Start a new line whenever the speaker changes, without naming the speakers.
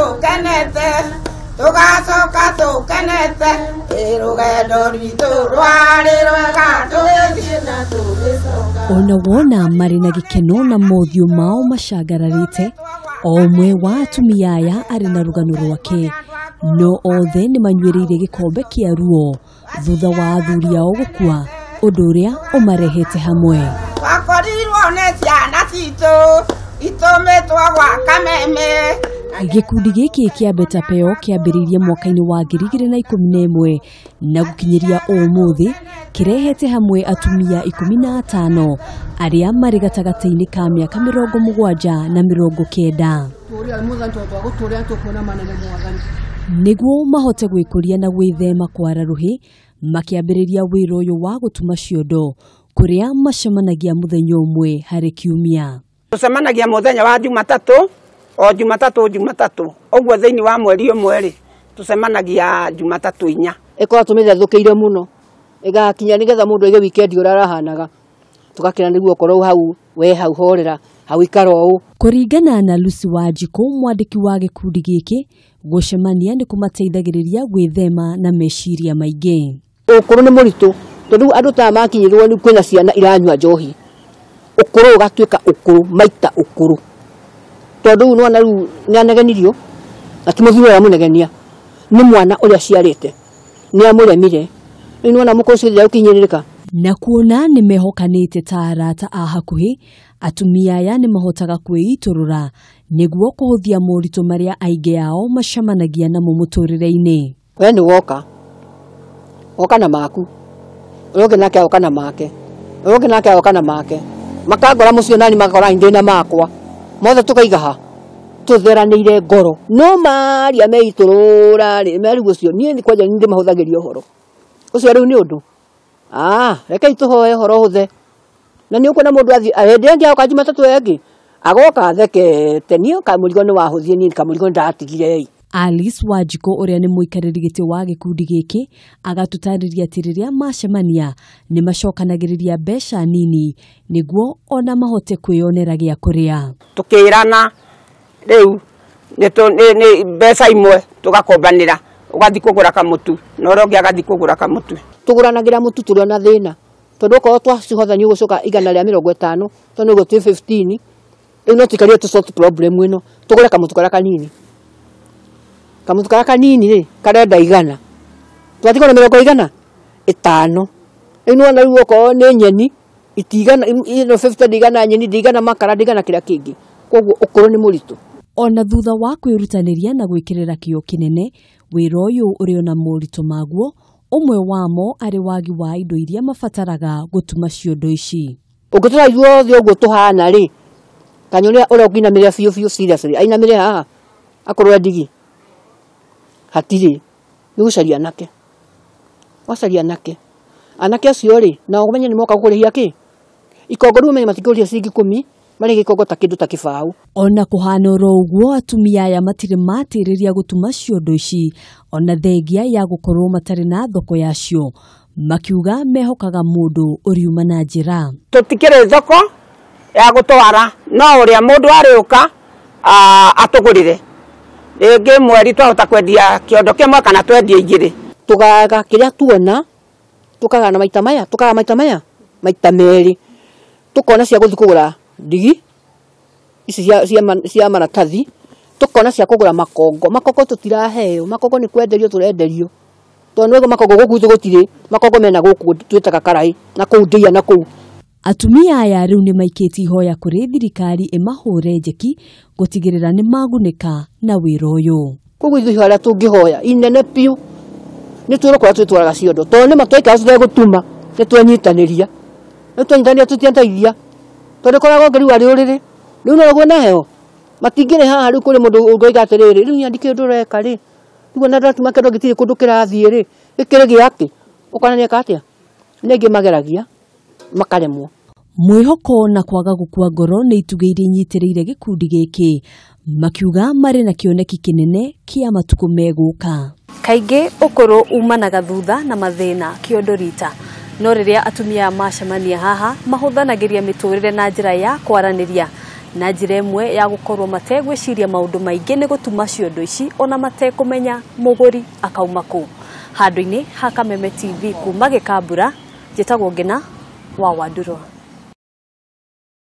tũkenete, tũgacoka tũkenete, rũgendo rwitũ rwarĩ rwega tũgĩthiĩ na tũgĩcoka.
Ona wona marĩ na gĩkeno na mothiũ mao macangararĩte, o ũmwe wa atumia aya arĩ na rũgano rwake, no othe nĩ manyuĩrĩire gĩkombe kĩa ruo thutha wa athuri ao gũkua, ũndũ ũrĩa ũmarehete hamwe.
Twakorirwo nĩ ciana citũ itũmĩtwo gwa kameme.
Gĩkundi gĩkĩ kĩa Betapeo kĩambĩrĩirie mwaka-inĩ wa 2011 na gũkinyĩria ũmũthĩ kĩrehete hamwe atumia 15 arĩa marĩ gatagatĩ-inĩ ka mĩaka 70 na 90. Nĩguo mahote gwĩkũria na gwĩthema kwara rũhĩ, makĩambĩrĩria wĩra ũyũ wa gũtuma ciondo kũrĩa macemanagia mũthenya ũmwe harĩ kiumia.
Tũcemanagia mũthenya wa Jumatatũ, o Jumatatũ Jumatatũ, ũguo thĩinĩ wa mweri ũmwe rĩ, tũcemanagia Jumatatũ 4.
Ĩkoragwo tũmĩthethũkĩire mũno, ĩgakinya nĩgetha mũndũ aige weekend ũrĩa arahanaga, tũgakena nĩguo okorwo hau we hau horera, hau ikara ũũ.
Kũringana na Lucy Wanjikũ, mwandĩki wa gĩkundi gĩkĩ, gũcemania nĩ kũmateithagĩrĩria gwĩthema na meciria maingĩ.
Ũkũrũ nĩ mũritũ, tondũ andũ ta makinyĩrwo nĩ kwĩna ciana iranyua njohi, ũkũrũ ũgatuĩka ũkũrũ maita ũkũrũ, tondũ rĩu nĩwona rĩu nĩanegenirio na ti mũthuri ũrĩa mũnegenia, nĩ mwana ũrĩa aciarĩte nĩamũremire, rĩu nĩwona mũkũrũ ũcio ũkinyĩrĩrĩka.
Na kuona nĩ mehokanĩte ta arata a hakuhĩ, atumia aya nĩ mahotaga kwĩitũrũra nĩguo kũhũthia moritũ marĩa aingĩ ao macemanagia namo mũtũrĩre-inĩ.
We nĩ woka, woka na maku, ũrĩa ũngĩ nake agoka na make, ũrĩa ũngĩ nake agoka na make, makangora mũciĩ nani magakora ndĩ na makwa, mothe tũkaiga ha tũtheranĩire ngoro, no maria meitũrũra rĩ, merigwo ũcio niĩ kwanja nĩ ndĩmahũthagĩria ũhoro ũcio rĩu nĩ ũndũ. Rekei tũhoe ũhoro ũhũthe, na nĩ ũkuona mũndũ athiĩ hĩndĩ ĩngĩ agoka Jumatatũ ĩngĩ agoka athekete, niĩ kamũrigo nĩ wahũthie, niĩ kamũrigo nĩ ndatigire.
Alice Wanjikũ ũrĩa nĩ mũikarĩri gĩtĩ wa gĩkundi gĩkĩ agatũtarĩria atĩ rĩrĩa macemania nĩ macokanagĩrĩria mbeca nini nĩguo ona mahote kwĩyonera gĩa kũrĩa.
Tũkĩrana rĩu nĩ mbeca imwe tũgakombanĩra, ũgathiĩ kũgũra kamũtu na ũrĩa ũngĩ agathiĩ kũgũra kamũtu.
Tũgũranagĩra mũtu tũrĩ ona thĩna, tondũ okorwo twacihotha nĩ ũgũcoka 150, tondũ nĩguo twĩ 15, rĩu no tũikarie tũ sort problem ĩno, tũgũre kamũtu karĩa kanini. Kamũtu karĩa kanini rĩ, karenda 100, twatigwo na 150. Rĩu nĩwona rĩu okorwo nĩ nyeni itigana, ĩno 50 ndigana nyeni, ndigana makara, ndigana kĩrĩa kĩngĩ, koguo ũkũrũ nĩ mũritũ.
Ona thutha wa kwĩrutanĩria na gwĩkĩrĩra kĩyo kĩnene, wĩra ũyũ ũrĩ ona moritũ maguo, ũmwe wamo arĩ wagi wa indo iria mabataraga gũtuma ciondo ici.
Ũngĩtũra ithuothe ũguo tũhana rĩ, kanya ũrĩa ũrĩa ũngĩinamĩrĩra biũ biũ seriously, ainamĩrĩre haha akorwo ndigi hatirĩ, nĩ gũcaria anake, wacaria anake, anake acio rĩ, nao ũmenye nĩ moka gũkũrĩhia kĩ ikongo, rĩu ũmenye matingĩkũrĩhia ciringi 10, marĩ gĩkongo ta kĩndũ ta kĩbaũ.
Ona kũhana oro ũguo, atumia aya matirĩ matĩrĩria gũtuma ciondo ici ona thengia ya gũkorwo matarĩ na thoko yacio, makiuga mehokaga mũndũ ũriuma na njĩra.
Tũtikĩrĩ thoko ya gũtwara, no ũrĩa mũndũ arĩũka atũgũrĩre, rĩngĩ mweri twahota kwendia kĩondo kĩmwe kana twendie 2.
Tũgaga kĩrĩa tuona, tũkagana maita maya, tũkaga maita maya, maita 2, tũkona cia gũthiĩ kũgũra ndigi ici cia maratathi, tũkona cia kũgũra makongo. Makongo tũtiraheo, makongo nĩ kwenderio tũrenderio, tondũ nĩguo makongo gũkũ gwitũ gũtirĩ, makongo mena gũkũ twĩtaga karai na kũu ndĩa na kũu.
Atumia aya rĩu nĩ maikĩtie ihoya kũrĩ thirikari ĩmahũre njeki gũtigĩrĩra nĩ magunĩka na wĩra ũyũ.
Koguo ithuĩ ihoya rĩrĩa tũngĩhoya inene biũ nĩ twĩrwo kũrĩa twĩtwaraga ciondo, tondũ nĩma twaikara tũtegũtuma nĩ twenyitanĩria, nĩ twenyitanĩria tũtianteithia, tondũ koragwo ngĩ rĩu arĩ ũrĩrĩ, rĩu no ũguo na heho matingĩrĩ haha. Rĩu kũrĩ mũndũ ũngoiga atĩrĩrĩ, rĩu niĩ ndikĩũĩ ũndũ ũreka rĩ, rĩu ona ndatuma kĩndũ gĩtirĩ kũndũ kĩrathiĩ rĩ, gĩkĩrĩ gĩakĩ, ũkona nĩeka atĩa? Nĩ aingĩ mageragia makaremwo.
Mwĩhoko na kwaga gũkua ngoro nĩ itugĩ iria inyitĩrĩire gĩkundi gĩkĩ, makiuga marĩ na kĩoneki kĩnene kĩa matukũ megũka. Kaingĩ ũkũrũ umanaga thutha na mathĩna kĩondo rita, no rĩrĩa atumia macemania haha mahũthanagĩria mĩtũrĩre na njĩra ya kwaranĩria Na njĩra ĩmwe ya gũkorwo mategwĩciria maũndũ maingĩ nĩ gũtuma ciondo ici ona matekũmenya mũgũri akauma kũ. Handũ-inĩ ha Kameme TV kuma Gĩkambura, njĩtagwo Ngina wa Wandurwa.